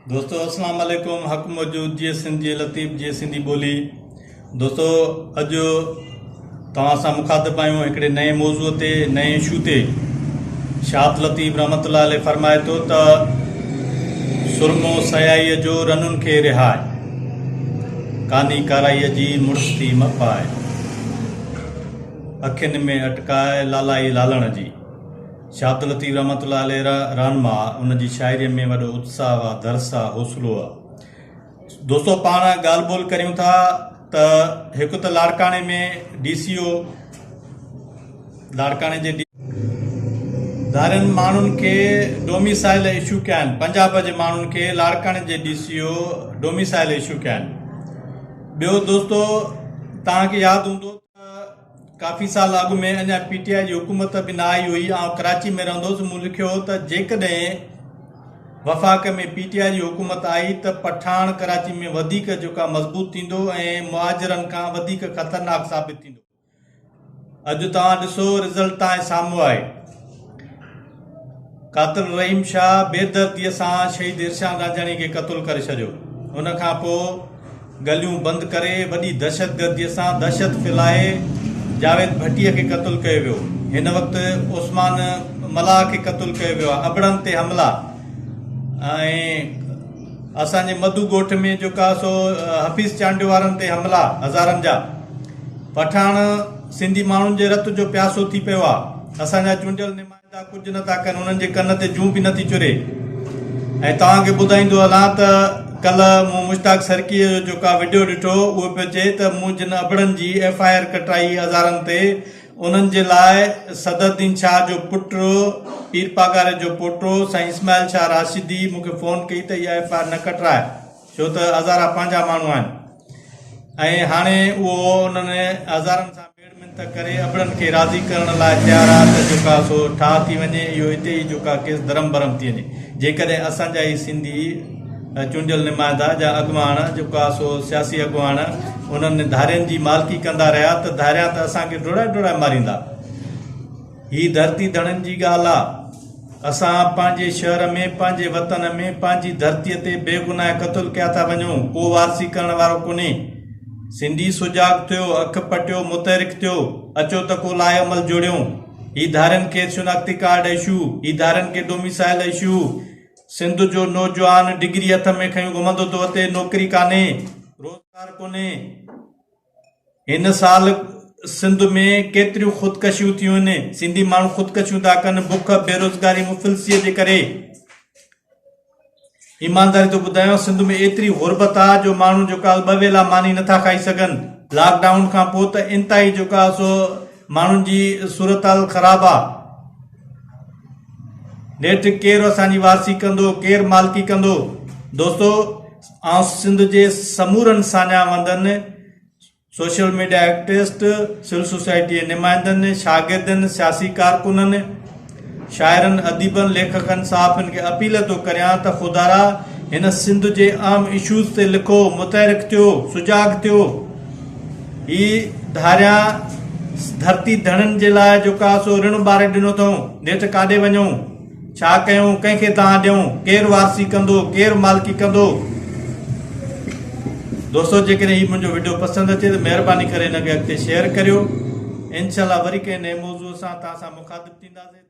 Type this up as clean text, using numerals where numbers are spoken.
دوستو اسلام عليڪم حق موجود جي سنڌ جي لطيف جي سنڌي ٻولي دوستو اڄ توهان سان مخاطب آهيون هڪڙي نئين موضوع تي نئين اشو تي شاهه لطيف رحمت الله عليه فرمائي ٿو ته سرمو سيائي جو رنن کي رهائي ڪاني ڪارائي جي مڙس ٿي م پائي اکين ۾ اٽڪائي لالائي لالڻ جي شاھ عبداللطيف رحمة الله عليه رهنما ان جي شاعريء ۾ وڏو اتساهه آ، درس آ، حوصلو آ. دوستو پاڻ ڳالهه ٻولهه ڪريون ٿا ته هڪ ته لاڙڪاڻي ۾ ڊي سي او لاڙڪاڻي جي ڊي ڌارين ماڻهن کي ڊوميسائل اشو ڪيا آهن پنجاب جي ماڻهن کي لاڙڪاڻي جي ڊي سي او ڊوميسائل اشو ڪيا آهن ٻيو دوستو توهان کي ياد هوندو ڪافي سال اڳ ۾ اڃا پي ٽي آء جي حڪومت به نه آئي هئي، آئون ڪراچي ۾ رهندو هوس، مون لکيو هو ته جيڪڏهن وفاق ۾ پي ٽي آء جي حڪومت آئي ته پٺاڻ ڪراچي ۾ وڌيڪ جيڪا مضبوط ٿيندو ۽ مهاجرن کان وڌيڪ خطرناڪ ثابت ٿيندو. اڄ توهان ڏسو رزلٽ توهان جي سامهون آهي. قاتل رحيم شاهه بيدرديء سان شهيد ارشاد رانجهاڻي کي قتل ڪري ڇڏيو. ان کان پوء گليون بند ڪري وڏي دهشتگرديء سان دهشت ڦهلائي جاويد ڀٽيء کي قتل ڪيو ويو. هن وقت عثمان ملاح کي قتل ڪيو ويو آهي. ابڙن تي حملا ۽ اسان جي مڌو ڳوٺ ۾ جيڪا سو حفيظ چانڊيو وارن تي حملا هزارن جا. پٺاڻ سنڌي ماڻهن جي رت جو پياسو ٿي پيو آ. اسان جا چونڊيل نمائندا ڪجهه نه ٿا ڪن انهن جي ڪن تي جون به نه ٿي چري. ۽ توهان کي ٻڌائيندو هلان ته ڪلهه مون مشتاق سرڪيء جو جيڪا وڊيو ڏٺو اهو پيو چئي ته مون جن ابڙن جي ايف I R ڪٽرائي هزارن تي انهن جي لاء صدرالدين شاهه جو پٽ پير پاڳاري جو پوٽو سائين اسماعيل شاهه راشدي مون کي فون ڪئي ته اها ايف I R نه ڪٽراء ڇو ته هزارا پنهنجا ماڻهو آهن. ۽ هاڻي اهو انهن هزارن سان ميڙ منٿ ڪري ابڙن کي راضي ڪرڻ لاء تيار آ ته جوڪا سو ٺاهه ٿي وڃي اهو اتي ئي جوڪا ڪيس درم برم ٿي وڃي جيڪڏهن اسان جا ئي سنڌي چونڊيل نمائندا جا اڳواڻ جوڪا سو سياسي اڳواڻ انهن ڌارين جي مالڪي ڪندا رهيا ته ڌاريان ته اسان کي ڊوڙائي ڊوڙائي ماريندا. هي ڌرتي ڌڻين جي ڳالهه آ. اسان پنهنجي شهر ۾ پنهنجي وطن ۾ پنهنجي ڌرتيء تي بيگناهه قتل ڪيا ٿا وڃون، ڪو وارثي ڪرڻ وارو ڪونهي. سنڌي سجاڳ ٿيو، اک پٽيو، متحرڪ ٿيو، اچو ته ڪو لاء عمل جوڙيون. هي ڌارين کي شناختي ڪارڊ اشو، هي ڌارين کي ڊوميسائل اشو، سنڌ جو نوجوان ڊگري هٿ ۾ کنيون گهمندو ٿو وتي، نوڪري ڪانهي، روزگار ڪونهي. هن سال سنڌ ۾ ڪيتريون خودڪشيون ٿيون آهن، سنڌي ماڻهو خودڪشيون ٿا ڪن بک، بيروزگاري، مفلسيء جي ڪري. ايمانداري ٿو ٻڌايان سنڌ ۾ ايتري غربت آ جو ماڻهو جيڪا ٻه ويلا ماني نٿا کائي سگهن. لاڪ ڊائون کان پوء ته انتهائي جيڪا سو ماڻهن جي صورتحال خراب آ. نيٺ ڪير اسان جي وارثي ڪندو، ڪير مالڪي ڪندو؟ دوستو آئون سنڌ جي سمورن ساڃاهه وندن، سوشل ميڊيا ايڪٽسٽ، سول سوسائٽي جي نمائندن، شاگردن، سياسي ڪارڪنن، شاعرن، اديبن، ليکڪن، صحافين کي اپيل ٿو ڪريان ته خدارا هن سنڌ جي اهم اشوز تي لکو، متحرڪ ٿيو، سجاڳ ٿيو. هي ڌاريان ڌرتي ڌڻين جي لاء جيڪا سو رڻ ٻاري ڏنو اٿئون، نيٺ ڪاڏي وڃون؟ ڇا ڪيون، ڪنهن کي دانهن ڏيون، ڪير وارثي ڪندو، ڪير مالڪي ڪندو. دوستو جيڪڏهن هي منهنجو وڊيو پسند اچي ته مهرباني ڪري هن کي اڳتي شيئر ڪريو. انشاء الله وري ڪنهن نئين موضوع سان توهان سان مخاطب ٿينداسين.